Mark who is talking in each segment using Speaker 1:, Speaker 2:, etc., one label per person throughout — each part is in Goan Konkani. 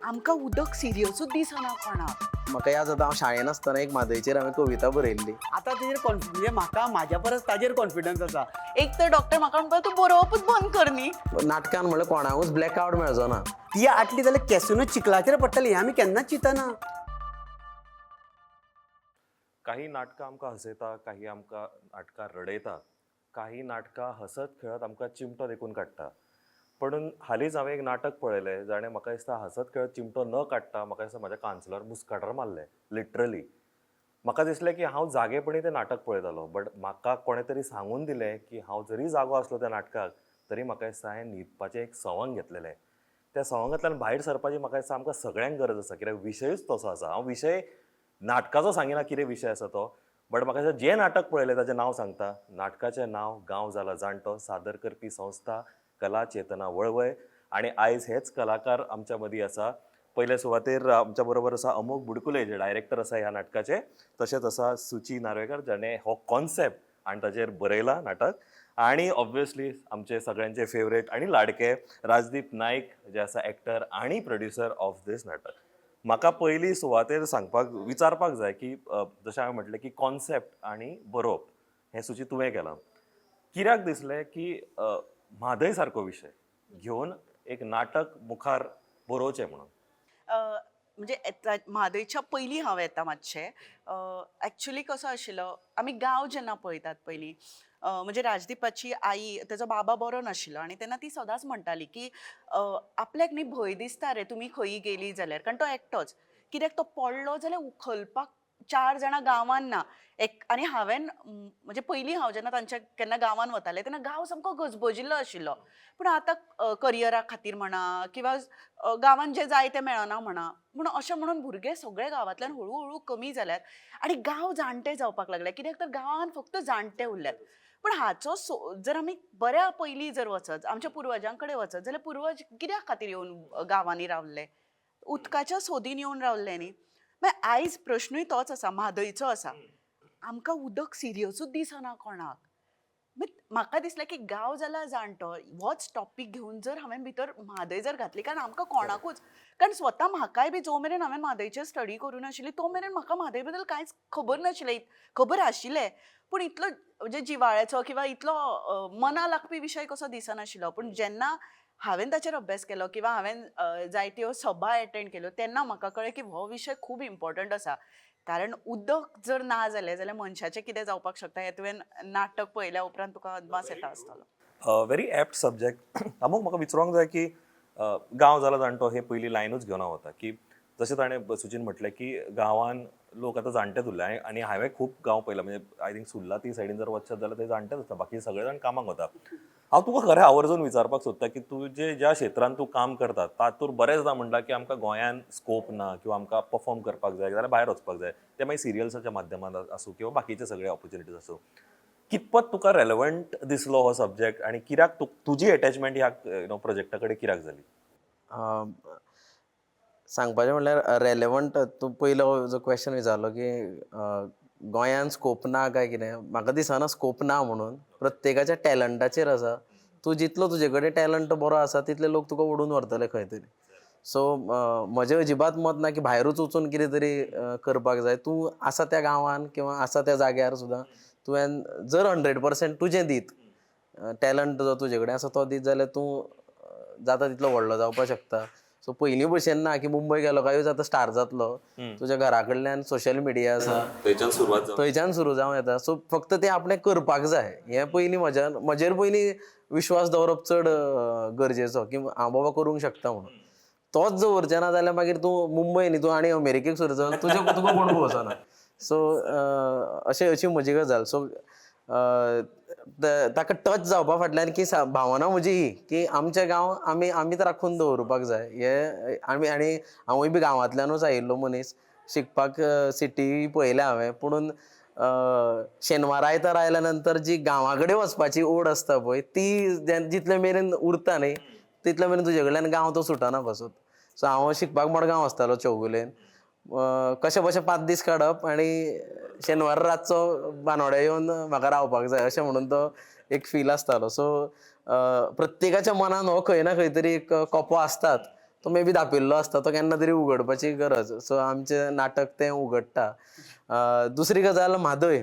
Speaker 1: आमकां उदक सिरियसूच दिसना कोणाक.
Speaker 2: म्हाका याद जाता, हांव शाळेन आसतना एक म्हादयचेर हांवें कविता बरयल्ली.
Speaker 3: आतां तेजेर कॉन्फिडन्स, म्हणजे म्हाका म्हाज्या परस ताजेर कॉन्फिडन्स आसा.
Speaker 1: एक तर डॉक्टर म्हाका म्हणपाक, तूं बरोवपूच बंद कर न्ही.
Speaker 2: नाटकान म्हणल्यार कोणाकूच ब्लॅकआवट मेळचो ना.
Speaker 3: ती आटली जाल्यार केसूनच चिखलाचेर पडटली हें आमी केन्नाच चिंतना.
Speaker 4: काही नाटकां आमकां हसयता, काही आमकां नाटकां रडयता, काही नाटकां हसत खेळत आमकां चिमटो देखून काडटा. पणून हालींच हांवें एक नाटक पळयलें जाणें म्हाका दिसता हसत खेळत चिमटो न काडटा म्हाका दिसता म्हाज्या कांसलार मुस्काटर मारलें लिटरली. म्हाका दिसलें की हांव जागेपणी तें नाटक पळयतालो, बट म्हाका कोणें तरी सांगून दिलें की हांव जरी जागो आसलो त्या नाटकाक तरी म्हाका दिसता हांवें न्हिदपाचें एक सवंग घेतलेलें. त्या सवंगांतल्यान भायर सरपाची म्हाका दिसता आमकां सगळ्यांक गरज आसा, कित्याक विशयूच तसो आसा. हांव विशय नाटकाचो सांगिना कितें विशय आसा तो, बट म्हाका दिसता जें नाटक पळयलें ताचें नांव सांगता. नाटकाचें नांव गांव जाला जाणटो, सादर करपी संस्था कला चेतना वळवय आनी आयज हेच कलाकार आमच्या मदीं आसा. पयले सुवातेर आमच्या बरोबर आसा अमोक बुडकुले, जे डायरेक्टर आसा ह्या नाटकाचे. तशेंच आसा सुची नार्वेकर, जाणें हो कॉन्सेप्ट आनी ताचेर बरयलां नाटक. आणि ऑब्वियसली आमचे सगळ्यांचे फेवरेट आणि लाडके राजदीप नायक, जे आसा एक्टर आणि प्रोड्युसर ऑफ दीस नाटक. म्हाका पयली सुवातेर सांगपाक विचारपाक जाय की जशें हांवें म्हटलें की कॉन्सेप्ट आनी बरोवप हें सुची तुवें केलां, कित्याक दिसलें की म्हादय सारको विशय घेवन एक नाटक मुखार बरोवचें म्हणून?
Speaker 1: म्हणजे येता म्हादयच्या पयलीं हांव येता मातशें. एक्चुली कसो आशिल्लो, आमी गांव जेन्ना पळयतात पयलीं, म्हणजे राजदीपाची आई, तेजो बाबा बरो नाशिल्लो आनी तेन्ना ती सदांच म्हणटाली की आपल्याक न्ही भंय दिसता रे तुमी खंयी गेली जाल्यार, कारण तो एकटोच, कित्याक तो पडलो जाल्यार उखलपाक चार जाणां गांवान ना. एक आनी हांवें म्हणजे पयलीं हांव जेन्ना तांच्या केन्ना गांवान वतालें तेन्ना गांव सामको गजबजिल्लो आशिल्लो, पूण आतां करियरा खातीर म्हणा किंवा गांवान जें जाय तें मेळना म्हणा, पूण अशें म्हणून भुरगे सगळे गांवांतल्यान हळू हळू कमी जाल्यात आनी गांव जाणटे जावपाक लागले, कित्याक तर गांवान फक्त जाणटे उरल्यात. पण हाचो सो जर आमी बऱ्या पयलीं जर वचत, आमच्या पुर्वजां कडेन वचत जाल्यार पुर्वज कित्याक खातीर येवन गांवांनी रावल्ले? उदकाच्या सोदीन येवन रावल्ले न्ही. मागीर आयज प्रश्नूय तोच आसा, म्हादयचो आसा. आमकां उदक सिरियसूच दिसना कोणाक. मागीर म्हाका दिसलें की गांव जाला जाणटो होच टॉपीक घेवन जर हांवें भितर म्हादय जर घातली, कारण आमकां कोणाकूच, कारण स्वता म्हाकाय बी जो मेरेन हांवें म्हादयचेर स्टडी करूं नाशिल्ली तो मेरेन म्हाका म्हादय बद्दल कांयच खबर नाशिल्लें. खबर आशिल्लें पूण इतलो म्हणजे जिवाळ्याचो किंवा इतलो मना लागपी विशय कसो दिसनाशिल्लो. पूण जेन्ना हांवें ताचेर अभ्यास केलो किंवा हांवें जायत्यो सभा एटेंड केल्यो तेन्ना म्हाका कळ्ळें की हो विशय खूब इम्पॉर्टंट आसा, कारण उदक जर ना जालें जाल्यार मनशाचें कितें जावपाक शकता हें तुवें नाटक पळयल्या उपरांत तुका अदमास येता आसतलो.
Speaker 4: Very apt subject. अमोक, म्हाका विचारूंक जाय की गांव जाला जाणटो हे पयली लायनूच घेवन हांव वता की जशें ताणें सुचीन म्हटलें की गांवान लोक आतां जाणटेच उरले आनी हांवें खूब गांव पळयला, म्हणजे I think Surla ती सायडीन जर वचत जाल्यार ते जाणटेच आसता, बाकी सगळे जाण कामाक वता. हांव तुका खरें आवर्जून विचारपाक सोदता की तुजे ज्या क्षेत्रान तूं काम करता तातूंत बरेचदा म्हणटा की आमकां गोंयान स्कोप ना किंवा आमकां परफॉर्म करपाक जाय जाल्यार भायर वचपाक जाय, ते मागीर सिरियल्साच्या माध्यमान आसूं किंवा बाकीचे सगळे ऑपॉर्च्युनिटीज आसूं, कितपत तुका रेलेवंट दिसलो हो सब्जेक्ट आनी कित्याक तुजी एटॅचमेंट ह्या you know प्रोजेक्टा कडेन कित्याक जाली?
Speaker 2: सांगपाचें म्हणल्यार रेलेवंट, तूं पयलो जो क्वेश्चन विचारलो की गोंयान स्कोप ना काय कितें, म्हाका दिसना स्कोप ना म्हणून. प्रत्येकाच्या टॅलंटाचेर आसा. तूं जितलो तुजे कडेन टॅलंट बरो आसा तितले लोक तुका ओडून व्हरतले खंय तरी. सो म्हजें अजिबात मत ना की भायरूच वचून कितें तरी करपाक जाय. तूं आसा त्या गांवान किंवा आसा त्या जाग्यार सुद्दां तुवें जर 100% तुजें दीत, टॅलंट जो तुजे कडेन आसा तो दीत जाल्यार तूं जाता तितलो व्हडलो जावपाक शकता. सो पयलीं भशेन ना की मुंबय गेलो कांय आतां स्टार जातलो. तुज्या घरा कडल्यान सोशल मिडिया आसा,
Speaker 4: थंयच्यान सुरवात.
Speaker 2: थंयच्यान सुरू जावं येता. सो फक्त तें आपणें करपाक जाय. हें पयलीं म्हज्या म्हजेर पयलीं विश्वास दवरप चड गरजेचो की हांव बाबा करूंक शकता म्हणून. तोच दवरचें ना जाल्यार मागीर तूं मुंबय न्ही, तूं आनी अमेरिकेक सुद्दां तुजे तुका कोण पळोवचो ना. सो अशें अशी म्हजी गजाल. सो ताका टच जावपा फाटल्यान की भावना म्हजी ही की आमचे गांव आमी आमीच राखून दवरुपाक जाय. हे आमी आनी हांवूय बी गांवांतल्यानूच आयिल्लो मनीस, शिकपाक सिटी पळयल्या हांवें, पुणून शेनवार आयतार आयल्या नंतर जी गांवा कडेन वचपाची ओड आसता पळय ती जितले मेरेन उरता न्ही तितले मेरेन तुजे कडल्यान गांव तो सुटना कसोच. सो हांव शिकपाक मडगांव आसतालो चौगुलेन, कशें बशें 5 दीस काडप आनी शेनवार रातचो बानोड्या येवन म्हाका रावपाक जाय अशें म्हणून तो एक फील आसतालो. सो प्रत्येकाच्या मनान हो खंय ना खंय तरी एक कोपो आसतात, तो मे बी धापिल्लो आसता, तो केन्ना तरी उगडपाची गरज. सो आमचें नाटक तें उगडटा. दुसरी गजाल म्हादय.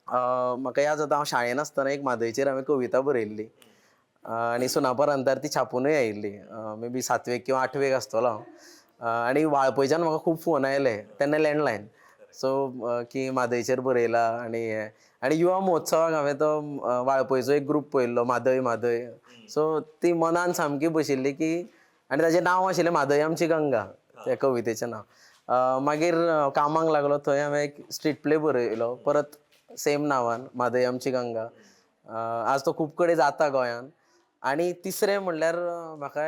Speaker 2: म्हाका याद जाता, हांव शाळेन आसतना एक म्हादयचेर हांवें कविता बरयल्ली आनी सुनापरांतार ती छापुनूय आयिल्ली. मे बी सातवेक किंवा आठवेक आसतलो हांव. आनी वाळपयच्यान म्हाका खूब फोन आयले, तेन्ना लँडलायन, सो की म्हादयचेर बरयला. आनी हें आनी युवा महोत्सवाक हांवें तो वाळपयचो एक ग्रूप पळयल्लो, म्हादय म्हादय. सो ती मनान सामकी बशिल्ली की, आनी ताजें नांव आशिल्लें म्हादय आमची गंगा, त्या कवितेचें नांव. मागीर कामाक लागलो, थंय हांवें एक स्ट्रीट प्ले बरयलो परत सेम नांवान, म्हादय आमची गंगा. आज तो खूब कडेन जाता गोंयान. आनी तिसरें म्हणल्यार म्हाका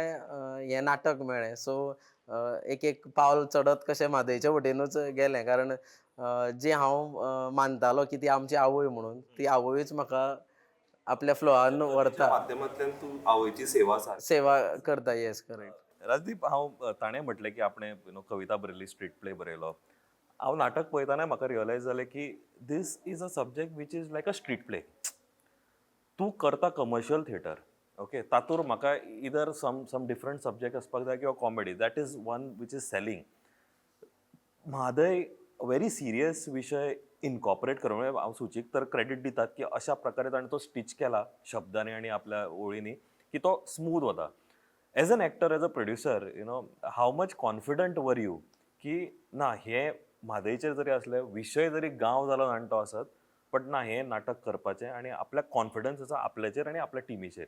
Speaker 2: हें नाटक मेळ्ळें. सो एक एक पावल चडत कशें म्हादयच्या वटेनूच गेलें, कारण जी हांव मानतालो की ती आमची आवय म्हणून, ती आवयूच म्हाका आपल्या फ्लोआन व्हरता.
Speaker 4: माध्यमांतल्यान तूं आवयची सेवा सार
Speaker 2: सेवा करता. Yes, correct.
Speaker 4: Rajdeep, हांव ताणें म्हटलें की आपणें you know कविता बरयली, स्ट्रीट प्ले बरयलो. हांव नाटक पळयतना म्हाका रियलायज जालें की this is a subject which is like a street play. तूं करता कमर्शियल थिएटर, ओके, तातूंत म्हाका either some different subject आसपाक जाय किंवा comedy, that is one which is selling. Mhadei very serious विशय इनकॉपरेट करून, म्हणजे हांव सुचीक तर क्रेडीट दितात की अशा प्रकारे ताणें तो स्टिच केला शब्दांनी आनी आपल्या ओळींनी की तो स्मूथ वता. As an actor, as a producer, you know, how much confident were you की ना हें म्हादयचेर जरी आसलें, विशय जरी गांव जालो जाणटो आसत, बट ना हें नाटक करपाचें आनी आपल्याक कॉन्फिडन्स आसा आपल्याचेर आनी आपल्या टिमीचेर,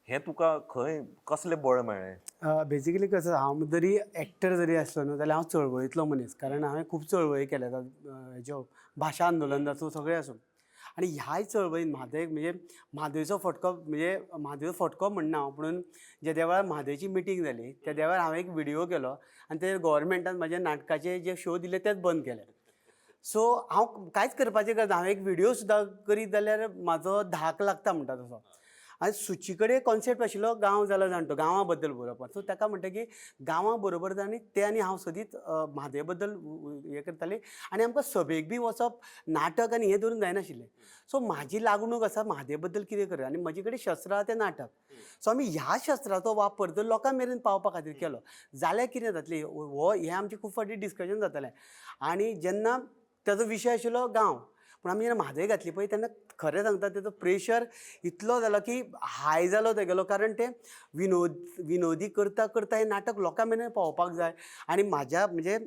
Speaker 4: हें तुका खंय कसलें बळ मेळ्ळें?
Speaker 3: बेजिकली कसं, हांव जरी एक्टर जरी आसलो न्हू जाल्यार हांव चळवळींतलो मनीस, कारण हांवें खूब चळवळी केल्यात, हेज्यो भाशा आंदोलन आसूं, सगळें आसूं. आनी ह्याय चळवळीन म्हादय म्हणजे म्हादयचो फटको, म्हणजे म्हादयचो फटको म्हणना हांव, पुणून जेद्या वेळार म्हादयची मिटींग जाली तेद्या वेळार हांवें एक विडियो केलो आनी ते गोवोरमेंटान म्हाज्या नाटकाचे जे शो दिले तेच बंद केले. सो हांव कांयच करपाचें गरज ना, हांव एक विडियो सुद्दां करीत जाल्यार म्हाजो धाक लागता म्हणटा तसो. आनी सुची कडेन कॉन्सेप्ट आशिल्लो गांव जाला जाणटो, गांवा बद्दल बरोवपाक. सो ताका म्हणटा की गांवा बरोबर आनी ते आनी हांव सदींच म्हादय बद्दल हें करताले आनी आमकां सभेक बी वचप नाटक आनी हें धरून जायनाशिल्लें. सो म्हाजी लागणूक आसा म्हादय बद्दल कितें कर, आनी म्हजे कडेन शस्त्र आहा तें नाटक. सो आमी ह्या शस्त्राचो वापर जर लोकां मेरेन पावपा खातीर केलो जाल्यार कितें जातलें, हो हें आमचें खूब फावटी डिस्कशन जातालें. आनी जेन्ना ताजो विशय आशिल्लो गांव, पूण आमी जेन्ना म्हादय घातली पळय तेन्ना खरें सांगता तेजो प्रेशर इतलो जालो की हाय जालो तेगेलो, कारण तें विनोदी करता करता हें नाटक लोकां मेरेन पावोवपाक जाय. आनी म्हाज्या म्हणजे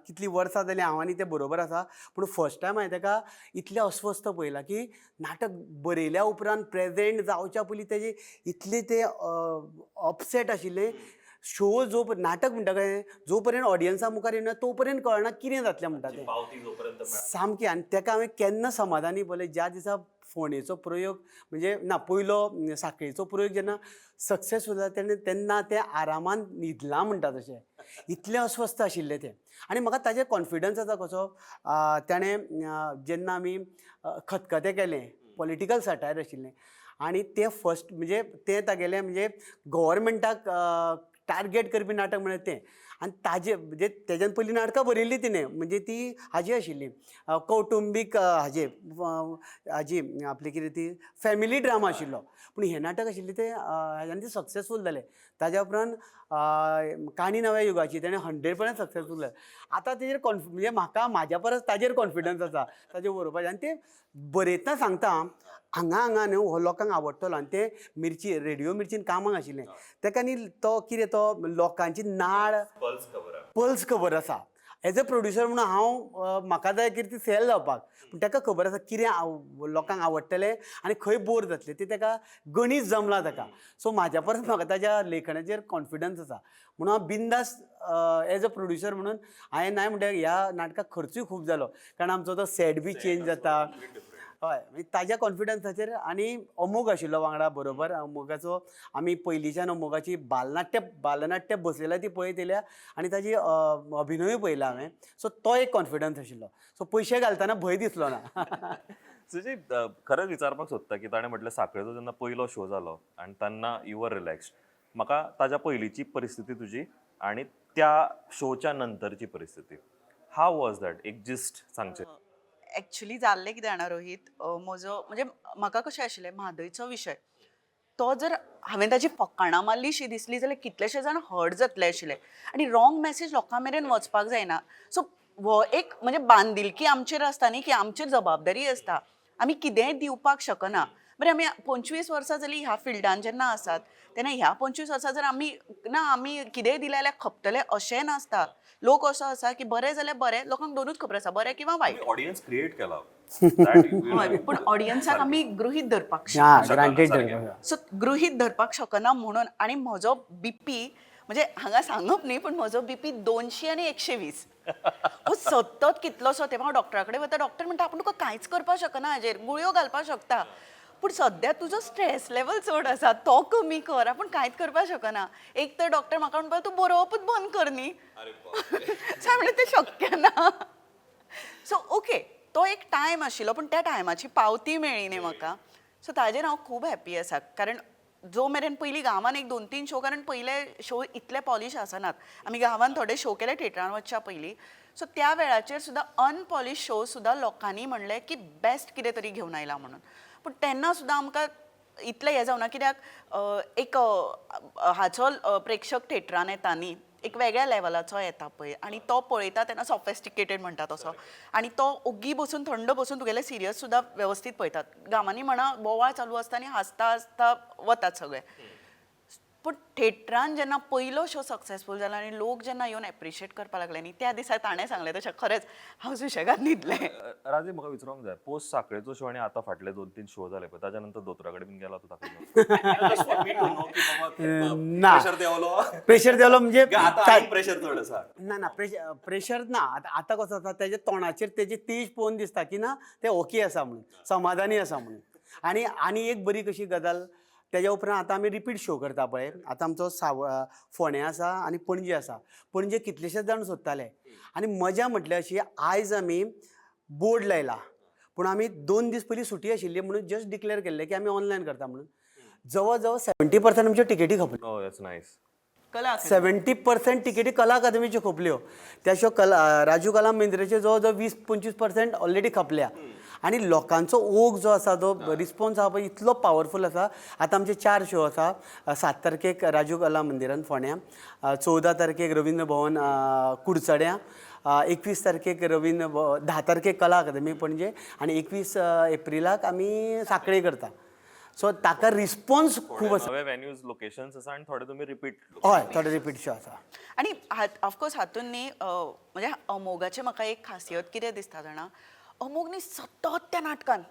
Speaker 3: कितलीं वर्सां जालीं हांव आनी तें बरोबर आसा, पूण फर्स्ट टायम हांवें ताका इतलें अस्वस्थ पळयलां की नाटक बरयल्या उपरांत प्रेजेंट जावच्या पयलीं तेजें इतलें तें अपसेट आशिल्लें. शो जो नाटक म्हणटा कशें जो पर्यंत ऑडियन्सा मुखार येना तो पर्यंत कळना कितें जातलें म्हणटा तें
Speaker 4: पावती जोपर्यंत
Speaker 3: सामकें. आनी ताका हांवें केन्ना समाधानी पळयलें ज्या दिसा फोंडेचो प्रयोग म्हणजे ना पयलो साखळेचो प्रयोग जेन्ना सक्सेसफूल जाला तेन्ना तेन्ना तें आरामान न्हिदलां म्हणटा तशें, इतलें अस्वस्थ आशिल्लें तें. आनी म्हाका ताजेर कॉन्फिडन्स आसा कसो, ताणें जेन्ना आमी खतखतें केलें, पॉलिटिकल सटायर आशिल्लें आनी तें फर्स्ट म्हणजे तें तागेलें म्हणजे गव्हर्मेंटाक टार्गेट करपी नाटक म्हळ्यार तें. आनी ताजे म्हणजे तेज्यान पयलीं नाटकां बरयल्लीं तिणें, म्हणजे ती हाजी आशिल्ली कौटुंबीक, हाजे हाजी आपली कितें ती फॅमिली ड्रामा आशिल्लो, पूण हें नाटक आशिल्लें तें आनी तें सक्सेसफूल जालें. ताज्या उपरांत काणी नव्या युगाची तेणें 100% सक्सेसफूल जालें. आतां तेजेर कॉन्फि म्हणजे म्हाका म्हाज्या परस ताजेर कॉन्फिडन्स आसा ताजेर बरोवपाचें. आनी तें बरयतना सांगता हांगा हांगा न्हू हो लोकांक आवडटलो. आनी तें मिर्ची रेडियो मिर्चीन कामाक आशिल्लें ताका न्ही तो कितें तो लोकांची नाळ
Speaker 4: पल्स खबर आहा.
Speaker 3: पल्स खबर आसा. एज अ प्रोड्युसर म्हणून हांव म्हाका जाय कितें ती सेल जावपाक, पूण ताका खबर आसा कितें लोकांक आवडटलें आनी खंय बोर जातलें तें ताका गणीत जमलां ताका. सो म्हाज्या परस म्हाका ताज्या लेखनाचेर कॉन्फिडन्स आसा म्हणून हांव बिंदास एज अ प्रोड्युसर म्हणून हांवें नाय म्हणटा ह्या नाटकाक खर्चूय खूब जालो, कारण आमचो तो सेट बी चेंज जाता. हय, मागीर ताज्या कॉन्फिडन्साचेर. आनी अमोघ आशिल्लो वांगडा बरोबर, अमोघाचो आमी पयलींच्यान अमोघाची बालनाट्य बसयल्या ती पळयत येयल्या आनी ताजी अभिनयूय पळयला हांवें. सो तो एक कॉन्फिडन्स आशिल्लो. सो पयशे घालतना भंय दिसलो ना.
Speaker 4: सुजी, खरेंच विचारपाक सोदता की ताणें म्हटलें साखळेचो जेन्ना पयलो शो जालो आनी तेन्ना you were relaxed, म्हाका ताज्या पयलींची परिस्थिती तुजी आनी त्या शोच्या नंतरची परिस्थिती, हाव वॉज that, एक जिस्ट सांगचें.
Speaker 1: ॲक्च्युली जाल्लें कितें जाणा रोहीत, म्हजो म्हणजे म्हाका कशें आशिल्लें म्हादयचो विशय तो जर हांवें ताजी फकाणां मारली शी दिसली जाल्यार कितलेशे जाण हर्ट जातले आशिल्ले आनी रॉंग मॅसेज लोकां मेरेन वचपाक जायना. सो हो एक म्हणजे बांदिलकी आमचेर आसता न्ही, की आमचेर जबाबदारी आसता, आमी कितेंय दिवपाक शकना. बरें, आमी 25 वर्सां जालीं ह्या फिल्डान जेन्ना आसात तेन्ना ह्या 25 वर्सां जर आमी ना आमी कितेंय दिलें जाल्यार खपतलें अशेंय नासता. लोक असो आसा की बरें जाल्यार बरें, लोकांक दोनूच खबर आसा, बरें किंवा वायट.
Speaker 4: ऑडियन्स क्रिएट केला.
Speaker 1: हय, पूण ऑडियन्साक आमी गृहीत धरपाक शकना.
Speaker 3: हा, ग्रांटेड.
Speaker 1: सो गृहीत धरपाक शकना म्हणून. आनी म्हजो बीपी म्हणजे हांगा सांगप न्ही, पूण म्हजो बीपी 200 आनी 120 हो सतत कितलोसो. तेन्ना हांव डॉक्टरा कडेन वता, डॉक्टर म्हणटा आपूण तुका कांयच करपाक शकना हाजेर, गुळयो घालपाक शकता पूण सद्या तुजो स्ट्रेस लेवल चड आसा तो कमी कर, आपूण कांयच करपाक शकना. एक तर डॉक्टर म्हाका म्हणपाक तूं बरोवपूच बंद कर न्ही. सो हांवें म्हणलें तें शक्य ना. सो ओके, तो एक टायम आशिल्लो पूण त्या टायमाची पावती मेळ्ळी न्ही म्हाका. सो ताजेर हांव खूब हॅप्पी आसा, कारण जो मेरेन पयलीं गांवान एक 2-3 शो, कारण पयले शो इतले पॉलिश आसनात, आमी गांवान थोडे शो केले थिएटरान वचच्या पयलीं. सो त्या वेळाचेर सुद्दां अनपॉलिश शो सुद्दां लोकांनी म्हणलें की बेस्ट कितें तरी घेवन आयला म्हणून. पूण तेन्ना सुद्दां आमकां इतलें हें जावना, कित्याक एक हाचो प्रेक्षक थिएटरान येता न्ही, एक वेगळ्या लेवलाचो येता पळय, आनी तो पळयता तेन्ना सॉफिस्टिकेटेड म्हणटा तसो, आनी तो ओग्गी बसून थंड बसून तुगेले सिरियस सुद्दां वेवस्थीत पळयतात. गांवांनी म्हणा बोवाळ चालू आसता आनी हांसता हांसता वतात सगळे, पूण थिएटरान जेन्ना पयलो शो सक्सेसफूल जाला आनी लोक जेन्ना येवन एप्रिशिएट करपाक लागले न्ही, त्या दिसा ताणें सांगलें तशें खरेंच हांव सुशेगाद न्हिदलें.
Speaker 4: राजीव, म्हाका विचारूंक जाय, पोस्ट साखळेचो शो आनी आतां फाटले 2-3 शो जाले पळय, ताच्या नंतर दोतोरा कडेन बीन गेला तूं दाखयलो?
Speaker 3: ना, प्रेशर देवलो म्हणजे
Speaker 4: प्रेशर चड आसा.
Speaker 3: ना ना, प्रेशर प्रेशर ना. आतां आतां कसो आसा, तेज्या तोंडाचेर तेजे तेज पळोवन दिसता की ना ते ओके आसा म्हणून, समाधानी आसा म्हणून. आनी आनी एक बरी कशी गजाल, तेज्या उपरांत आतां आमी रिपीट शो करता पळय. आतां आमचो साव फोंड्यां आसा आनी पणजे आसा. पणजे कितलेशेच जाण सोदताले आनी मजा म्हटल्यार अशी, आयज आमी बोर्ड लायला पूण आमी 2 दीस पयलीं सुटी आशिल्ली म्हणून जस्ट डिक्लेअर केल्लें की आमी ऑनलायन करता म्हणून. जवळ जवळ 70% आमच्यो टिकेटी खपल्यो.
Speaker 4: Oh, that's nice.
Speaker 1: कला
Speaker 3: 70% तिकेटी कला अकादमीच्यो खपल्यो. त्या शिवाय कला राजू कला मंदिराच्यो जवळ जवळ 20-25% ऑलरेडी खपल्या. आनी लोकांचो ओघ जो आसा, जो रिस्पॉन्स आसा पळय, इतलो पावरफूल आसा. आतां आमचे 4 शो आसा. 7 तारखेक राजू कला मंदिरान फोंड्यां, 14 तारखेक रवींद्र भवन कुडचड्यां, 21 तारखेक रवींद्र भवन, 10 तारखेक कला अकादमी पणजे आनी 21 एप्रिलाक आमी सांखळे करता. सो ताका रिस्पॉन्स खूब आसा.
Speaker 4: नवे वेन्यूज, लोकेशन्स आसा आनी थोडे तुमी रिपीट.
Speaker 3: हय, थोडे रिपीट शो आसा.
Speaker 1: आनी ऑफकोर्स हातून न्ही म्हणजे अमोगाचें म्हाका एक खासियत कितें दिसता जाणा, अमोग न्ही सतत त्या नाटकान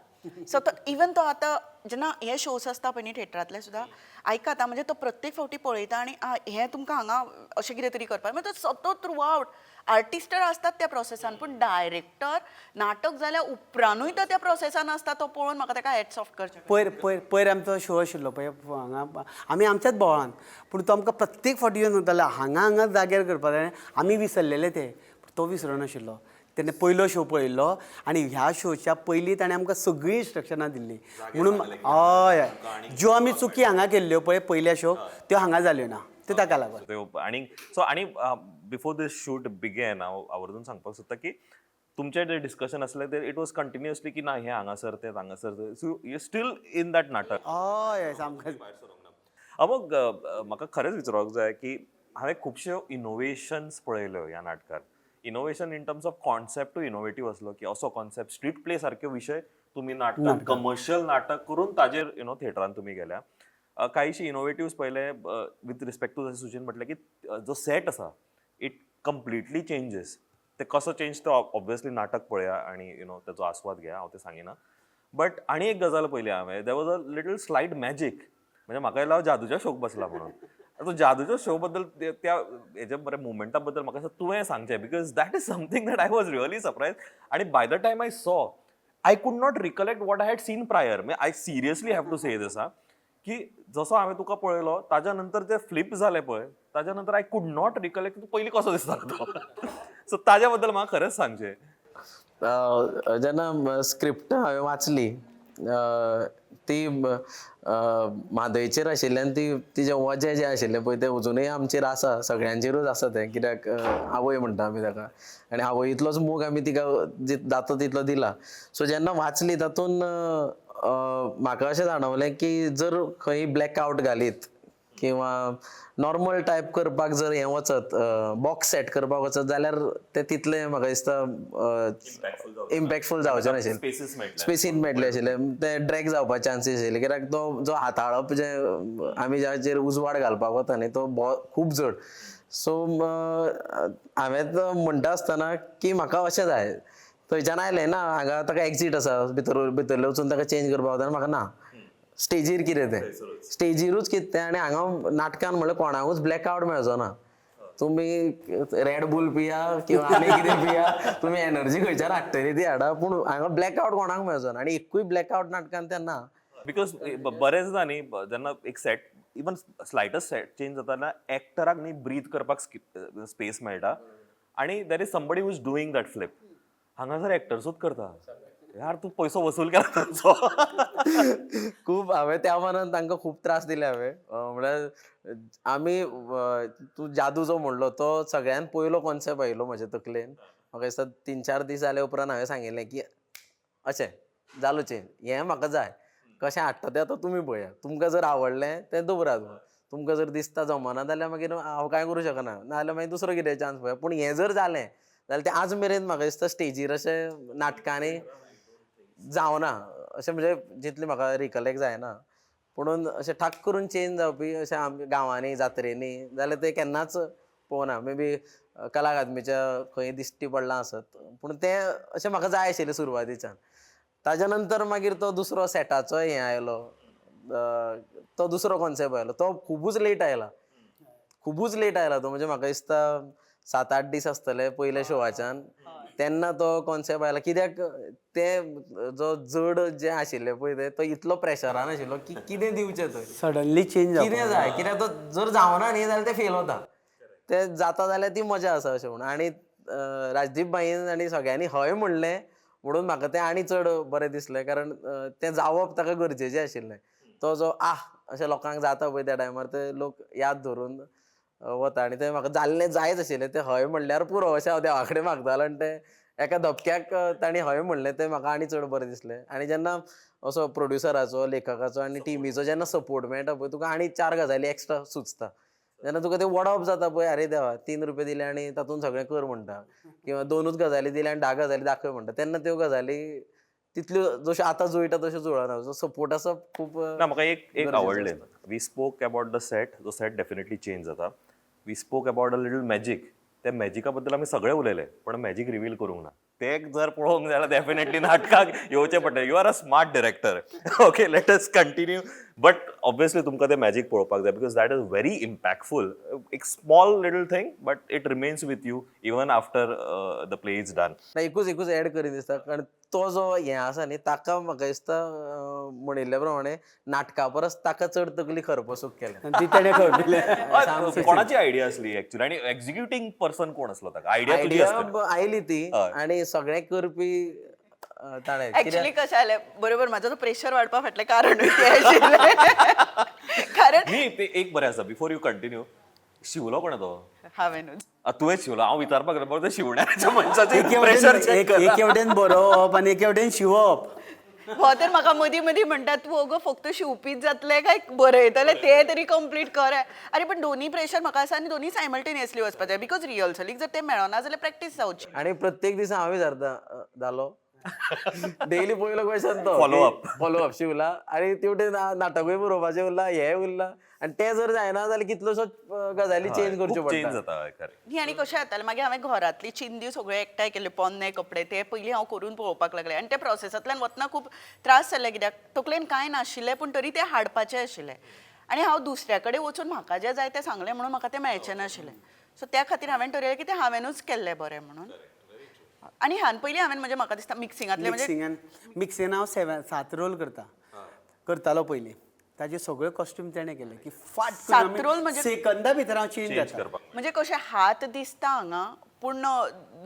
Speaker 1: सतत, इवन तो आतां जेन्ना हे शोज आसता पळय न्ही थिएटरांतले सुद्दां आयकात आं, म्हणजे तो प्रत्येक फावटी पळयता आनी हें तुमकां हांगा अशें कितें तरी करपाक, मागीर तो सतत थ्रू आवट आर्टिस्ट तर आसतात त्या प्रोसेसान, पूण डायरेक्टर नाटक जाल्या उपरानूय तो त्या प्रोसेसान आसता, तो पळोवन म्हाका ताका हेड्स ऑफ करचें.
Speaker 3: पयर पयर पयर आमचो शो आशिल्लो पळय हांगा, आमी आमच्याच बोवाळान, पूण तो आमकां प्रत्येक फावटी येवन सांगतालो हांगा हांगा जाग्यार करपाक जाय, आमी विसरलेले ते, तो विसरनाशिल्लो. तेणें पयलो शो पळयल्लो आनी ह्या शोच्या पयलीं ताणें आमकां सगळीं इन्स्ट्रक्शनां दिल्लीं म्हणून. हय हय, ज्यो आमी चुकी हांगा केल्ल्यो पळय पयल्या शोक, त्यो हांगा जाल्यो ना, त्यो ताका लागून.
Speaker 4: आनी सो आनी बिफोर दीस शूट बिगेन हांव आवर्जून सांगपाक सोदता की तुमचें जें डिस्कशन आसलें तें it was continuously की ना हें हांगासर तें हांगासर तें, so you still in that नाटक.
Speaker 3: हय हय, सामकें.
Speaker 4: अमोग, म्हाका खरेंच विचारूंक जाय की हांवें खुबश्यो इनोवेशन्स पळयल्यो ह्या नाटकान. Innovation in terms of कॉन्सेप्टूय इनोवेटीव आसलो की असो कॉन्सेप्ट स्ट्रीट प्ले सारके विशय तुमी नाटकान कमर्शियल नाटक करून ताजेर you know थिएटरान तुमी गेल्या. कांयशी इनोवेटिव्स पळयले विथ रिस्पेक्ट टू, जशें सुचीन म्हटलें की जो सेट आसा it completely changes. ते कसो चेंज तो ऑब्वियसली नाटक पळया आनी you know ताचो आस्वाद घेया, हांव तें सांगिना. बट आनी एक गजाल पळयली हांवें, there was a little slight magic. म्हणजे म्हाका येयला हांव जादूच्या शोक बसला म्हणून. तो जादूच्या शो बद्दल त्या हेच्या बऱ्या मुवमेंटा बद्दल म्हाका दिसता तुवें सांगचें, because that is something that I was really surprise. आनी by the time I saw, I could not recollect what I had seen prior. म्हणजे I seriously have to say this आं, की जसो हांवें तुका पळयलो ताज्या नंतर जे फ्लिप जालें पळय, ताज्या नंतर I could not recollect तूं पयलीं कसो दिसतालो तो. सो ताज्या बद्दल म्हाका खरेंच सांगचें.
Speaker 2: जेन्ना स्क्रिप्ट हांवें वाचली ती म्हादयचेर आशिल्ल्यान ती तिजें वजें जें आशिल्लें पळय तें अजुनूय आमचेर आसा, सगळ्यांचेरूच आसा तें, कित्याक आवय म्हणटा आमी ताका आनी आवय इतलोच मोग आमी तिका जाता तितलो दिला. सो जेन्ना वाचली तातूंत म्हाका अशें जाणवलें की जर खंय ब्लॅक आवट घालीत किंवा नॉर्मल टायप करपाक जर हें वचत, बॉक्स सेट करपाक वचत जाल्यार तें तितलें म्हाका दिसता इम्पॅक्टफूल जावचें नाशिल्लें.
Speaker 4: स्पेसीस मेळटले.
Speaker 2: स्पेसीन मेळटलें आशिल्लें, तें ड्रॅग जावपाचे चान्सीस आशिल्ले, कित्याक तो जो हाताळप जें आमी जाचेर उजवाड घालपाक वता न्ही तो खूब जड. सो हांवें म्हणटा आसतना की म्हाका अशें जाय, थंयच्यान आयलें ना हांगा ताका एक्जीट आसा, भितर भितरले वचून ताका चेंज करपाक वता, म्हाका ना स्टेजीर कितें तें स्टेजीरूच कितें तें. आनी हांगा नाटकान म्हणल्यार कोणाकूच ब्लॅक आवट मेळचो ना, तुमी रेड बुल पिया किंवा आनी कितें पिया, तुमी एनर्जी खंयच्यान हाडटली ती हाडा, पूण हांगा ब्लॅक आवट कोणाक मेळचो ना आनी एकूय ब्लॅक आवट नाटकान तें ना.
Speaker 4: Because बरेचदा न्ही जेन्ना एक set, even slightest set change जाता तेन्ना एक्टराक न्ही ब्रीथ करपाक स्पेस मेळटा आनी there is somebody who is doing that flip. हांगासर एक्टर्सूच करता, यार तूं पयसो वसूल केला तांचो.
Speaker 2: खूब हांवें त्या मनान तांकां खूब त्रास दिले हांवें. म्हळ्यार आमी तूं जादू जो म्हणलो तो सगळ्यान पयलो कॉन्सेप्ट आयलो म्हज्या तकलेन. म्हाका दिसता 3-4 दीस जाले उपरांत हांवें सांगिल्लें की अशें जालो चेंज, हें म्हाका जाय, कशें हाडटा तें आतां तुमी पळयात, तुमकां जर आवडलें तें दवरात, तुमकां जर दिसता जमना जाल्यार मागीर हांव कांय करूं शकना, नाजाल्यार मागीर दुसरो कितें चान्स पळया. पूण हें जर जालें जाल्यार तें आज मेरेन म्हाका दिसता स्टेजीर अशें नाटकांनी जावना, अशें म्हणजे जितलें म्हाका रिकलेक्ट जायना, पुणून अशें ठाक करून चेंज जावपी अशें आमी गांवांनी जात्रेनी जाल्यार तें केन्नाच पळोवना. मे बी कला अकादमीच्या खंय दिश्टी पडलां आसत, पूण तें अशें म्हाका जाय आशिल्लें सुरवातीच्यान. ताज्या नंतर मागीर तो दुसरो सेटाचो हें आयलो, तो दुसरो कॉन्सेप्ट आयलो, तो खुबूच लेट आयला, खुबूच लेट आयला तो, म्हणजे म्हाका दिसता 7-8 दीस आसतले पयल्या शोवाच्यान तेन्ना तो कॉन्सेप्ट आयला. कित्याक ते जो जड जे आशिल्ले पळय ते तो इतलो प्रेशरान आशिल्लो की कितें दिवचें थंय,
Speaker 3: सडनली चेंज
Speaker 2: कितें जाय, कित्याक तो जर जावना न्ही जाल्यार ते फेल वता, ते जाता जाल्यार ती मजा आसा अशें म्हणून. आनी राजदीप भाईन आनी सगळ्यांनी हय म्हणलें म्हणून म्हाका तें आनी चड बरें दिसलें, कारण तें जावप ताका गरजेचें आशिल्लें. तो जो आह अशें लोकांक जाता पळय त्या टायमार ते लोक याद धरून वता, आनी तें म्हाका जाल्लें जायच आशिल्लें, तें हय म्हणल्यार पुरो अशें हांव देवा कडेन मागतालो, आनी तें एका धपक्याक तांणी हय म्हणलें तें म्हाका आनी चड बरें दिसलें. आनी जेन्ना असो प्रोड्युसराचो, लेखकाचो आनी टिमीचो जेन्ना सपोर्ट मेळटा पळय तुका आनी 4 गजाली एक्स्ट्रा सुचता, जेन्ना तुका तें वडप जाता पळय, अरे देवा 3 रुपये दिले आनी तातूंत सगळें कर म्हणटा, किंवा 2 गजाली दिले आनी 10 गजाली दाखय म्हणटा, तेन्ना त्यो गजाली तितल्यो जश्यो आतां जुळटा तश्यो जुळना. सो सपोर्ट आसप खूब
Speaker 4: ना म्हाका एक एक
Speaker 2: गरजेचो
Speaker 4: आवडलें, we spoke about the set, जो सेट डेफिनेटली चेंज जाता. We spoke about a little magic, त्या मॅजिका बद्दल आमी सगळे उलयले पण मॅजीक रिवील करूंक ना. ते जर पळोवंक जाल्यार डेफिनेटली नाटकाक येवचें पडटलें. You are a smart director, okay, let us continue, but obviously तुमकां तें मॅजीक पळोवपाक जाय because that is very impactful. एक small little thing but it remains with you even after the play is done.
Speaker 2: ना एकूच एकूच एड करीन दिसता, कारण तो जो हें आसा न्ही ताका म्हाका दिसता म्हणिल्ल्या प्रमाणे नाटका परस ताका चड तकली खरपसूक केल्या.
Speaker 3: ती तेणें खबर
Speaker 4: कोणाची आयडिया आसली ऍक्च्युली आणि एक्झिक्युटींग पर्सन कोण असलो ताका? आयडिया तुजी
Speaker 2: आयडिया
Speaker 4: आसतली.
Speaker 2: आयली ती आणि सगळें करपी ताणें.
Speaker 1: ऍक्च्युली कशें जालें बरोबर, म्हाजो तो प्रेशर वाडपा फाटलें कारण तें आशिल्लें, कारण
Speaker 4: न्ही ते एक बरें आसा, बिफोर you continue, शिवलो कोण तो?
Speaker 1: हांवेंनूच.
Speaker 4: तुवें शिवलो? हांव विचारपाक लागलो बरोबर शिवण्याच्या मनशाचें प्रेशर
Speaker 3: एक एके वटेन बरोवप आनी एके वटेन शिंवप.
Speaker 1: हो तर म्हाका मदीं मदीं म्हणटा तूं अगो फक्त शिंवपीच जातलें काय बरयतलें तें तरी कंप्लीट कर. आरे पण दोन्ही प्रेशर म्हाका आसा आनी दोन्ही सायमल्टेनियसली वचपाक जाय, because रिहर्सलीक जर तें मेळना जाल्यार प्रॅक्टीस जावची.
Speaker 2: आणि प्रत्येक दिसा हांव विचारता जालो डेली पयलो क्वेश्चन तो
Speaker 4: Follow up.
Speaker 2: Follow up शिवला आणि तेवटेन नाटकूय बरोवपाचें उरला, हें उरला, आनी तें जर जायना जाल्यार कितल्योश्योच गजाली चेंज करच्यो
Speaker 4: चेंज
Speaker 2: पडटा.
Speaker 4: जाता खरें.
Speaker 1: न्ही आनी कशें जातालें मागीर हांवें घरांतली चिंदी सगळ्यो एकठांय केल्यो, पोन्ने कपडे ते पयलीं हांव करून पळोवपाक लागलें, आनी त्या प्रोसेसांतल्यान वतना खूब त्रास जाले कित्याक तकलेन कांय नाशिल्लें पूण तरी तें हाडपाचें आशिल्लें, आनी हांव दुसऱ्या कडेन वचून म्हाका जें जाय तें सांगलें म्हणून म्हाका तें मेळचें नाशिल्लें. सो त्या खातीर हांवें ठरयलें की तें हांवेंनूच केल्लें बरें म्हणून. आनी ह्यान पयलीं हांवें म्हणजे म्हाका दिसता मिक्सिंगांतलें म्हणजे
Speaker 3: मिक्सिंगान मिक्सिंगान हांव 7 रोल करतालो पयलीं, ताजे सगळे कॉस्ट्यूम तेणें केले की फाट
Speaker 1: 7 रोल म्हणजे-
Speaker 3: सेकंदा भितर हांव चेंज
Speaker 4: चेंज
Speaker 3: जाता.
Speaker 4: करपाक
Speaker 1: म्हणजे कशें हात दिसता हांगा पूण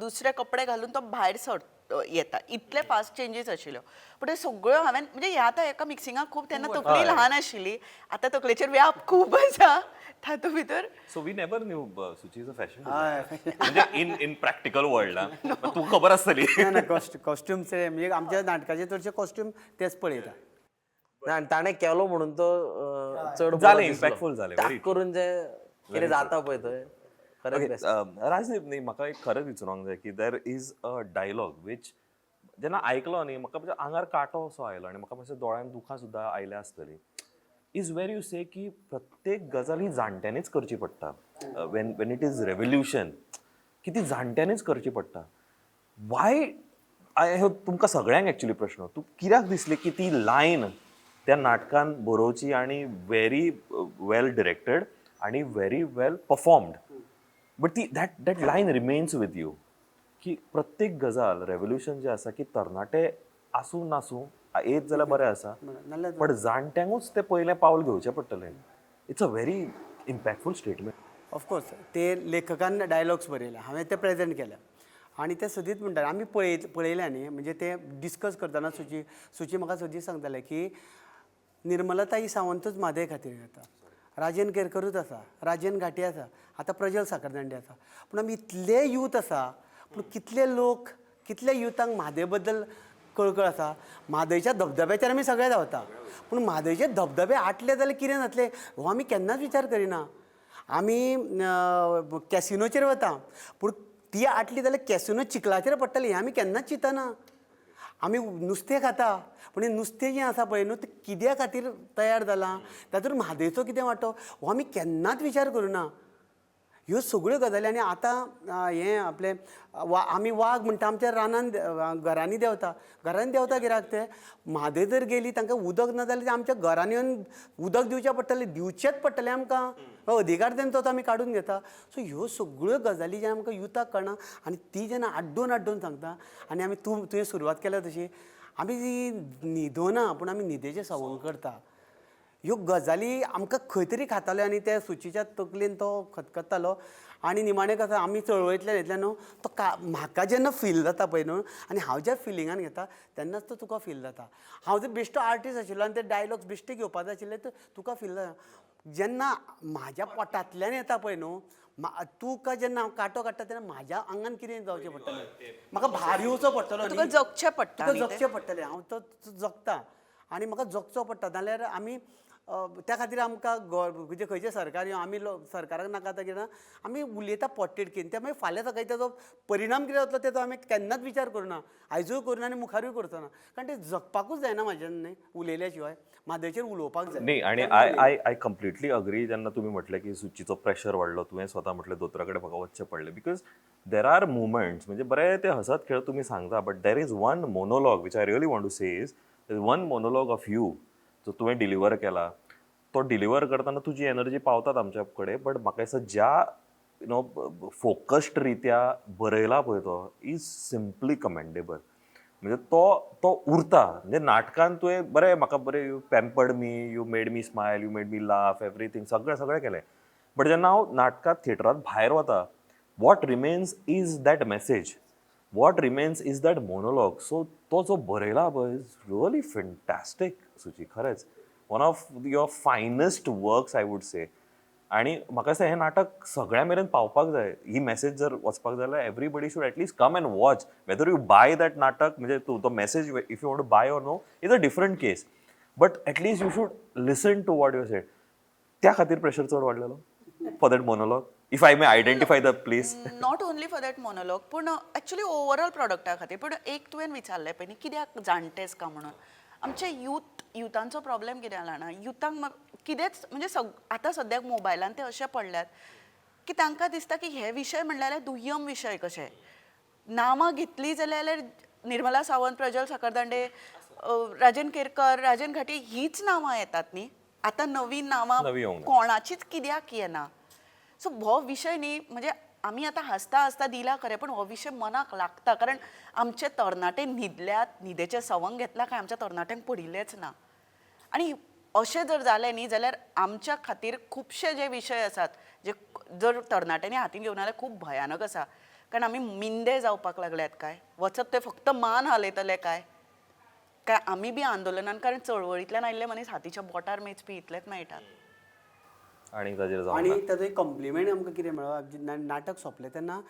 Speaker 1: दुसरे कपडे घालून तो भायर सर येता, इतले फास्ट चेंजीस आशिल्ल्यो. पूण ते सगळ्यो हांवें म्हणजे ह्या आतां एका मिक्सिंगाक खूब तेन्ना तकली ल्हान आशिल्ली, आतां तकलेचेर व्याप खूब आसा तातूंत भितर.
Speaker 4: So we never knew Suchi is a fashion,
Speaker 3: हय.
Speaker 4: म्हणजे इन इन प्रॅक्टिकल वर्ल्ड तुका खबर आसतली.
Speaker 3: ना ना, कॉस्ट्युम्स म्हणजे आमच्या नाटकाचे चडशे कॉस्ट्यूम तेच पळयता.
Speaker 2: ना, आनी ताणें केलो म्हणून तो चड बरो
Speaker 4: जालें,
Speaker 2: दिसलो.
Speaker 4: impactful जालें,
Speaker 2: ताक
Speaker 4: very true.
Speaker 2: करून जे कितें जाता पळय थंय खरेंच
Speaker 4: ओके
Speaker 2: best.
Speaker 4: Rajdeep, न्ही, म्हाका एक खरेंच विचारूंक जाय की there is a dialogue which जेन्ना आयकलो न्ही, म्हाका म्हज्या आंगार कांटो असो आयलो आनी म्हाका मातशें दोळ्यांत दुखां सुद्दां आयल्या आसतलीं, is where you से की प्रत्येक गजाल ही जाणट्यांनीच करची पडटा, when it is revolution की ती जाणट्यांनीच करची पडटा. वाय I हो तुमकां सगळ्यांक एक्चुली प्रश्न, तूं कित्याक दिसली की ती लायन त्या नाटकान बरोवची आनी व्हेरी वेल डिरेक्टेड आनी व्हेरी वेल परफॉर्म्ड, बट ती that line remains with you की प्रत्येक गजाल रेवोल्युशन जें आसा की तरणाटे आसूं नासूं, येत जाल्यार बरें आसा,
Speaker 3: नाल्यार
Speaker 4: पण जाणट्यांकूच तें पयलें पावल घेवचें पडटलें. It's a very impactful statement.
Speaker 3: Of course, ते लेखकान डायलॉग्स बरयले, हांवें ते प्रेजेंट केले आनी ते सदींच म्हणटाले आमी पळयले न्ही, म्हणजे ते डिस्कस करतना सुची म्हाका सदींच सांगताले की निर्मलताई सावंतूच म्हादय खातीर येता, राजेन केरकरूच आसा, राजेन घाटी आसा, आतां प्रजल साखरदांडे आसा, पूण आमी इतले यूथ आसा, पूण कितले लोक, कितले युथांक म्हादय बद्दल कळकळ आसा? म्हादयच्या धबधब्याचेर आमी सगळे धांवता, पूण म्हादयचे धबधबे आटले जाल्यार कितें जातलें हो आमी केन्नाच विचार करिना. आमी कॅसिनोचेर वता, पूण ती आटली जाल्यार कॅसिनो चिखलाचेर पडटली हें आमी केन्नाच चिंतना. आमी नुस्तें खाता, पूण हें नुस्तें जें आसा पळय न्हू, तें कित्या खातीर तयार जालां, तातूंत म्हादयचो कितें वांटो, हो आमी केन्नाच विचार करुना. ह्यो सगळ्यो गजाली. आनी आतां हें आपलें वा आमी वाग म्हणटा आमच्या रानान घरांनी देंवता, घरांनी देंवता कित्याक ते म्हादय जर गेली, तांकां उदक ना जाल्यार ते आमच्या घरांनी येवन उदक दिवचें पडटलें, दिवचेंच पडटलें आमकां, हो अधिकार तेंचो तो आमी काडून घेता. सो ह्यो सगळ्यो गजाली जेन्ना आमकां युथाक कळना आनी ती जेन्ना आड्डून आड्डून सांगता आनी आमी तूं तुवें सुरवात केल्या तशी आमी जी न्हिदोना, पूण आमी न्हिदेचें सवंग करता. ह्यो गजाली आमकां खंय तरी खाताल्यो आनी त्या सुचीच्या तकलेन तो खतखत्तालो. आनी निमाणें कसो आमी चळवळींतल्यान येतल्या न्हू, तो का म्हाका जेन्ना फील जाता पळय न्हू, आनी हांव ज्या फिलिंगान घेता तेन्नाच तो तुका फील जाता. हांव जर बेश्टो आर्टिस्ट आशिल्लो आनी ते डायलॉग्स बेश्टे घेवपा जाय आशिल्ले तर तुका फील जाता. जेन्ना म्हाज्या पोटांतल्यान येता पळय न्हू, तुका जेन्ना हांव कांटो काडटा तेन्ना म्हाज्या आंगान कितें जावचें पडटलें, म्हाका भार येवचो पडटलो.
Speaker 1: तुका जगचें पडटा
Speaker 3: तुका
Speaker 1: न्ही तें.
Speaker 3: जगचें पडटलें. हांव तो जगता आनी म्हाका जगचो पडटा. नाल्यार आमी त्या खातीर आमकां म्हणजे खंयचें सरकार येवं, आमी सरकाराक नाका आतां कितें आमी उलयता पोटतिडकीन, ते मागीर फाल्यां सकाळीं तेजो परिणाम कितें जातलो तेजो आमी केन्नाच विचार करुना, आयजूय करुना आनी मुखारूय करचो ना, कारण तें जगपाकूच जायना म्हाज्यान न्ही उलयल्या शिवाय. म्हादयचेर उलोवपाक जाय.
Speaker 4: न्ही, आनी I completely agree जेन्ना तुमी म्हटलें की सुचीचो प्रेशर वाडलो, तुवें स्वता म्हटलें दोतोरा कडेन म्हाका वचचें पडलें, because there are moments, म्हणजे बरें ते हसत खेळत तुमी सांगता, but there is one monologue which I really want to say, is one monologue of you जो तुवें डिलिव्हर केला. तो डिलिव्हर करतना तुजी एनर्जी पावतात आमच्या कडेन, बट म्हाका दिसता ज्या you know focused रित्या बरयला पळय तो is simply commendable. म्हणजे तो तो उरता. म्हणजे नाटकान तुवें बरें म्हाका बरें you pampered me, you made me smile, you made me laugh, everything, सगळें सगळें केलें, बट जेन्ना हांव नाटकांत थिएटरांत भायर वता, what remains is that message, what remains is that monologue. So तो जो बरयला पळय is really fantastic सुची, खरेंच one of your finest works I would say. आनी म्हाका दिसता हें नाटक सगळ्यां मेरेन पावपाक जाय. ही मॅसेज जर वचपाक जाय जाल्यार everybody should at least come and watch, whether you buy that नाटक, म्हणजे तूं तो message if you want to buy or no is a different case, but at least you should listen to what you said. त्या खातीर प्रेशर चड वाडलेलो for that monologue, if I may identify the place?
Speaker 1: Not only for that monologue, पूण एक्चुली ओवरऑल प्रॉडक्टा खातीर. पूण एक तुवें विचारलें पळय न्ही, कित्याक जाणटेच का म्हणून. आमचे यूथ, युथांचो प्रॉब्लेम कितें जाणा, युथांक कितेंच म्हणजे आतां सद्याक मोबायलान ते अशे पडल्यात की तांकां दिसता की हे विशय म्हणल्यार दुय्यम विशय कशे. नांवां घेतली जाल्यार निर्मला सावंत, प्रजल साखरदांडे, राजन केरकर, राजन घाटी हीच नांवां येतात न्ही. आतां नवीन नांवां
Speaker 4: नवी येवंक ना.
Speaker 1: कोणाचीच कित्याक येना. सो हो विशय न्ही, म्हणजे आमी आतां हांसता हांसता दिला खरें, पण हो विशय मनाक लागता, कारण आमचे तरणाटे न्हिदल्यात, न्हिदेचें सवंग घेतलां काय आमच्या तरणाट्यांक पडिल्लेंच ना. आनी अशें जर जालें न्ही जाल्यार आमच्या खातीर खुबशे जे विशय आसात जे जर तरणाट्यांनी हातीन घेवन जाल्यार खूब भयानक आसा, कारण आमी मिंदे जावपाक लागल्यात काय, वचत ते फक्त मान हालयतले काय, काय आमी बी आंदोलनान, कारण चळवळींतल्यान आयिल्ले मनीस हातीच्या बोटार मेजपी इतलेच मेळटात.
Speaker 4: आनी ताजेर जावंक
Speaker 3: आनी ताजो एक कॉम्प्लिमेंट आमकां कितें मेळ्ळो, नाटक सोंपलें तेन्ना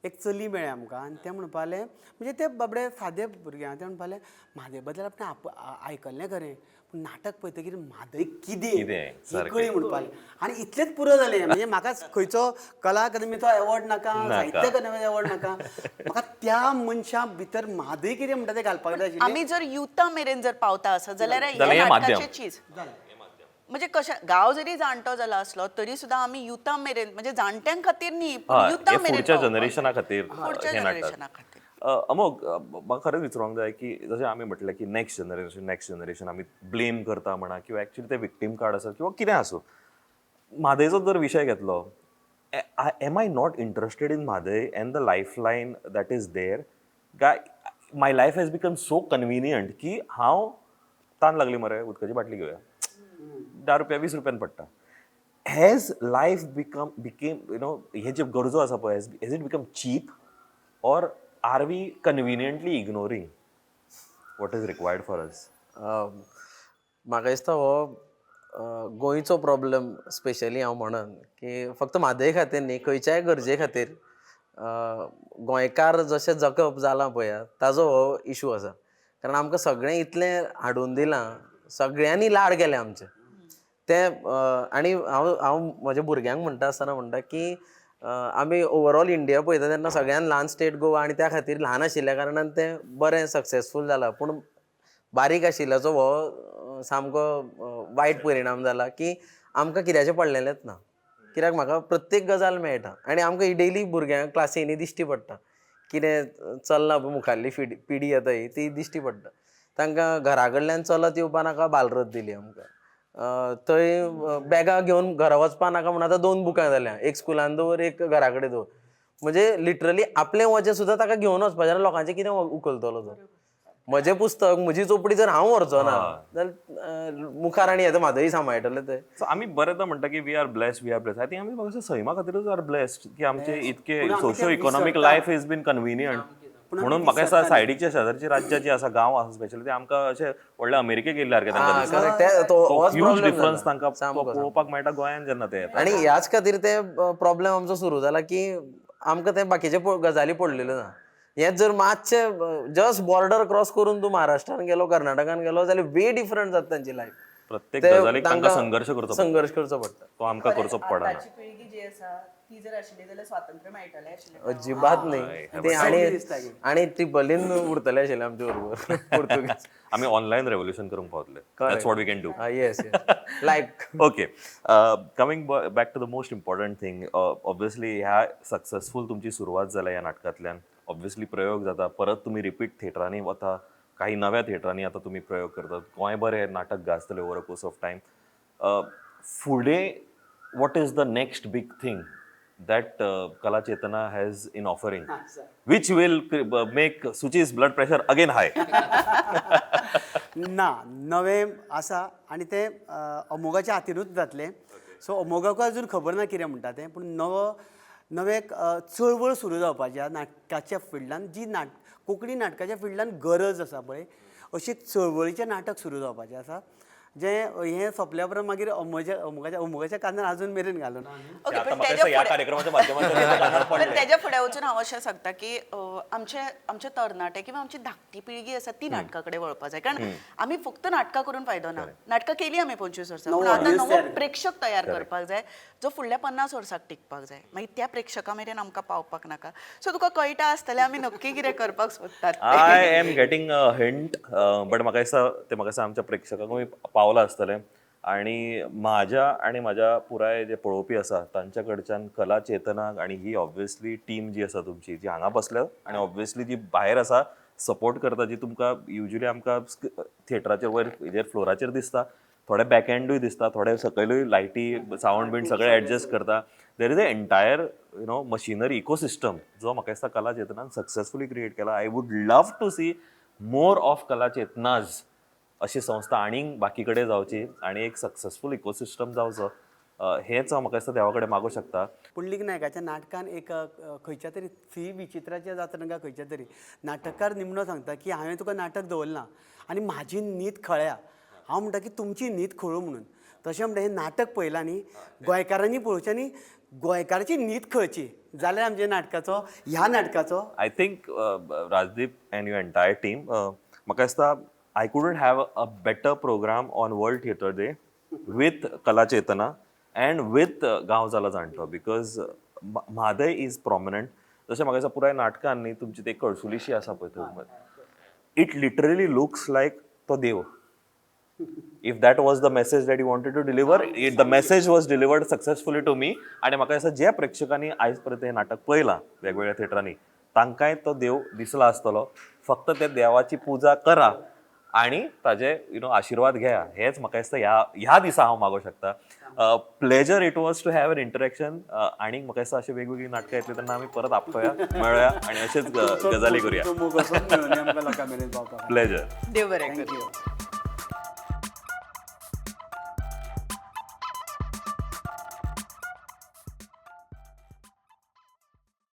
Speaker 3: एक चली मेळ्ळें आमकां आनी तें म्हणपा लागलें, म्हणजे ते बाबडे सादे भुरगे आहा, ते म्हणपा लागले म्हादय बद्दल आपणें आयकल्लें खरें, पूण नाटक पळयतकीर म्हादय कितें
Speaker 4: कितें,
Speaker 3: ही
Speaker 4: सारकें.
Speaker 3: कळ्ळी म्हणपा लागले. आनी इतलेंच पुरो जालें. म्हणजे म्हाका खंयचो कला अकादमीचो एवॉर्ड नाका,
Speaker 4: नाका.
Speaker 3: साहित्य अकादमीचो एवॉर्ड नाका, म्हाका त्या मनशा भितर म्हादय कितें म्हणटा तें घालपाक जाय आशिल्लें.
Speaker 1: आमी जर युथा मेरेन जर पावता आसत जाल्यार
Speaker 4: जाल्यार
Speaker 1: हे
Speaker 4: हें माध्यम.
Speaker 1: नाटकाचें चीज म्हणजे कशें गांव जरी जाणटो जाला आसलो तरी सुद्दां आमी युथा मेरेन, म्हणजे जाणट्यां खातीर न्ही, पूण
Speaker 4: हय,
Speaker 1: युथा
Speaker 4: हे
Speaker 1: मेरेन
Speaker 4: फुडच्या
Speaker 1: पावपाक
Speaker 4: जनरेशना खातीर
Speaker 1: फुडच्या
Speaker 4: हें नाटक.
Speaker 1: जनरेशना खातीर.
Speaker 4: अमोघ, म्हाका खरेंच विचारूंक जाय की जशें आमी म्हटलें की नेक्स्ट जनरेशन, नेक्स्ट जनरेशन आमी ब्लेम करता म्हणा किंवा एक्चुअली ते विक्टीम कार्ड आसा किंवा कितें आसूं, म्हादयचो जर विशय घेतलो, am I not interested in Mhadei and the life line that is there? काय my life has become so convenient की हांव तान लागली मरे उदकाची बाटली घेवया, 10 रुपया 20 रुपयान पडटा. Has life become became हे जे गरजो आसा पळय, has it become cheap or are we conveniently ignoring what is required for us?
Speaker 2: म्हाका दिसता हो गोंयचो प्रॉब्लम स्पेशली हांव म्हणन की फक्त म्हादय खातीर न्ही, खंयच्याय गरजे खातीर गोंयकार जशें जगप जालां पळया ताजो हो इशू आसा. कारण आमकां सगळें इतलें हाडून दिलां, सगळ्यांनी लाड केले आमचे ते. आनी हांव म्हज्या भुरग्यांक म्हणटा आसतना म्हणटा की आमी ओवरऑल इंडिया पळयता तेन्ना सगळ्यान ल्हान स्टेट गोवा आनी त्या खातीर ल्हान आशिल्ल्या कारणान तें बरें सक्सेसफूल जालां, पूण बारीक आशिल्ल्याचो हो सामको वायट परिणाम जाला की आमकां कित्याचें पडलेलेंच ना. कित्याक म्हाका प्रत्येक गजाल मेळटा आनी आमकां ही डेली भुरग्यांक क्लासींनी दिश्टी पडटा, कितें चल्लां पळय मुखारली पिढी येता ही ती दिश्टी पडटा. तांकां घरा कडल्यान चलत येवपा नाका, बालरथ दिली आमकां. थंय बॅगां घेवन घरा वचपा नाका म्हूण आतां दोन बुकां जाल्या, एक स्कुलान दवर, एक घरा कडेन दवर. म्हणजे लिटरली आपलें वजें सुद्दां ताका घेवन वचपाचें जाल्यार लोकांचें कितें उखलतलो तो? म्हजें पुस्तक, म्हजी चोपडी जर हांव व्हरचो ना जाल्यार मुखार आनी येता म्हादय सांबाळटले ते.
Speaker 4: सो आमी बरेंचदा म्हणटा की we are blessed, we are blessed. I think आमी म्हाका दिसता सैमा खातीरूच आर ब्लेस्ड की आमचे इतके
Speaker 3: पूण आमी ते
Speaker 4: सोशियो इकॉनॉमीक
Speaker 3: विसरता.
Speaker 4: लायफ is been convenient
Speaker 3: पूण आमी
Speaker 4: म्हणून म्हाका दिसता
Speaker 3: विसरता.
Speaker 4: सायडीच्या शेजारची राज्यां जी आसा, गांव आसा स्पेशली, ते आमकां अशे व्हडले अमेरिकेक गेल्ल्या सारकें तांकां दिसता.
Speaker 2: करेक्ट, तो होच
Speaker 4: ह्यूज
Speaker 2: problem
Speaker 4: difference
Speaker 2: जाला.
Speaker 4: तांकां
Speaker 2: सामको,
Speaker 4: तो पळोवपाक मेळटा गोंयांत जेन्ना ते येता.
Speaker 2: आनी ह्याच खातीर ते प्रॉब्लेम आमचो सुरू जाला की आमकां ते बाकीचे गजाली पडलेल्यो ना. हेच जर मातशें जस्ट बॉर्डर क्रॉस करून तूं महाराष्ट्रान गेलो, कर्नाटकान गेलो जाल्यार वे डिफरंट जाता तांची लायफ.
Speaker 4: प्रत्येक गजालीक तांकां संघर्श करचो पडटा.
Speaker 2: संघर्श करचो पडटा.
Speaker 4: तो आमकां करचो पडना.
Speaker 1: आताची पिळगी जी आसा ती जर आशिल्ली जाल्यार स्वातंत्र्य मेळटलें आशिल्लें.
Speaker 2: अजिबात न्ही ते. आनी आनी ट्रिपलीन उरतले आशिल्ले आमचे बरोबर पुर्तुगीज.
Speaker 4: आमी ऑनलायन रेव्होल्युशन करूंक पावतले, that's what we can do.
Speaker 2: Yes, like
Speaker 4: Okay, coming back to the most important thing, obviously ह्या सक्सेसफूल तुमची सुरवात जाल्या ह्या नाटकांतल्यान, ऑब्वियसली प्रयोग जाता, परत तुमी रिपीट थिएटरांनी वता, काही नव्या थिएटरांनी आतां तुमी प्रयोग करतात, गोंयभर हे नाटक गाजतले over a course of time. फुडें what is the next big thing that Kala Chetana has in offering which will make Suchi's blood pressure again high?
Speaker 3: ना, नवें आसा आनी तें अमोगाच्या हातीनूच जातलें. सो अमोगाकूय अजून खबर ना कितें म्हणटा तें, पूण नवो नवें एक चळवळ सुरू जावपाची आहा नाटकाच्या फिल्डान, जी कोंकणी नाटकाच्या फिल्डान गरज आसा पळय, अशी एक चळवळीचें नाटक सुरू जावपाचें आसा, जें हें सोंपल्या उपरांत मागीर अमोगाच्या अमोगाच्या कानार अजून मेरेन घालूं ना.
Speaker 1: ओके,
Speaker 4: आता
Speaker 1: पण
Speaker 4: म्हाका
Speaker 1: तेज्या
Speaker 4: दिसता ह्या
Speaker 1: फुडें
Speaker 4: कार्यक्रमाच्या माध्यमांतल्यान ताच्या कानार
Speaker 1: पण
Speaker 4: पडलें.
Speaker 1: तेज्या फुडें वचून हांव अशें सांगता की आमचे आमचे तरणाटे किंवा आमची धाकटी पिळगी आसा ती नाटका कडेन वळपाक जाय, कारण आमी फक्त नाटकां करून फायदो ना. नाटकां केली आमी 25 वर्सां, पूण
Speaker 3: नवो
Speaker 1: आतां
Speaker 3: audience
Speaker 1: नवो
Speaker 3: तयार
Speaker 1: प्रेक्षक तयार करपाक जाय जो फुडल्या 50 वर्साक टिकपाक जाय. मागीर त्या प्रेक्षका मेरेन आमकां पावपाक नाका? सो तुका कळटा आसतलें आमी नक्की कितें करपाक सोदतात तें.
Speaker 4: I am getting a hint, but म्हाका दिसता ते म्हाका दिसता आमच्या प्रेक्षकांकूय पावलां आसतलें आणि म्हाज्या आणि म्हाज्या पुराय जे पळोवपी आसा तांच्या कडच्यान कला चेतनाक आणि ही ऑब्वियसली टीम जी आसा तुमची, जी हांगा बसल्या आणि ऑब्वियसली जी भायर आसा सपोर्ट करता, जी तुमकां युजली आमकां थिएटराचेर वयर हेजेर फ्लोराचेर दिसता, थोडे बॅक एंडूय दिसता, थोडे सकयलूय लायटी सावंड बीन सगळे एडजस्ट करता. There is a entire machinery ecosystem जो म्हाका दिसता कला चेतनान सक्सेसफुली क्रिएट केला. I would love to see more of Kala Chetana's अशी संस्था आनीक बाकी कडेन जावची आनी एक सक्सेसफूल इकोसिस्टम जावचो, हेच हांव म्हाका दिसता देवा कडेन मागूं शकता.
Speaker 3: पुंडलीक नायकाच्या नाटकान एक खंयच्या तरी फी विचित्राच्या जात्रेन काय खंयच्या तरी नाटककार निमणो सांगता की हांवें तुका नाटक दवरलां आनी म्हाजी न्हीद खळ्या. हांव म्हणटा की तुमची न्हीद खळूं म्हणून. तशें म्हणटा, हें नाटक पळयलां न्ही, गोंयकारांनी पळोवचें न्ही. गोंयकाराची न्हीद खळची जाल्यार आमच्या नाटकाचो, ह्या नाटकाचो.
Speaker 4: I think Rajdeep and your entire team, म्हाका दिसता I couldn't have a better program on World Theatre Day with Kala Chetana and with Gaon Zala Zanto, because Mhadei is prominent. जशें म्हाका दिसता पुराय नाटकान न्ही तुमची ती कळसुलीशी आसा पळय थंय, it literally looks like तो देव. If that was the message that you wanted to deliver, the message was delivered successfully to me. आणि म्हाका दिसता ज्या प्रेक्षकांनी आयज पर्यंत हें नाटक पळयलां वेगवेगळ्या थिएटरांनी, तांकांय तो देव दिसला आसतलो. फक्त त्या देवाची पुजा करा आणि ताजे you know आशिर्वाद घेया, हेच म्हाका दिसता ह्या ह्या दिसा हांव मागूंक शकता. Pleasure it was to have an interaction. आनी म्हाका दिसता अशी वेगवेगळी नाटकां येतली तेन्ना आमी परत आपटोया, मेळोया आणि अशेच गजाली करूया.
Speaker 3: तुमचो मोग असोच मेळोवया आमकां लोकां मेरेन पावपाक.
Speaker 4: प्लेजर.
Speaker 1: देव बरें करूं.
Speaker 3: Thank you.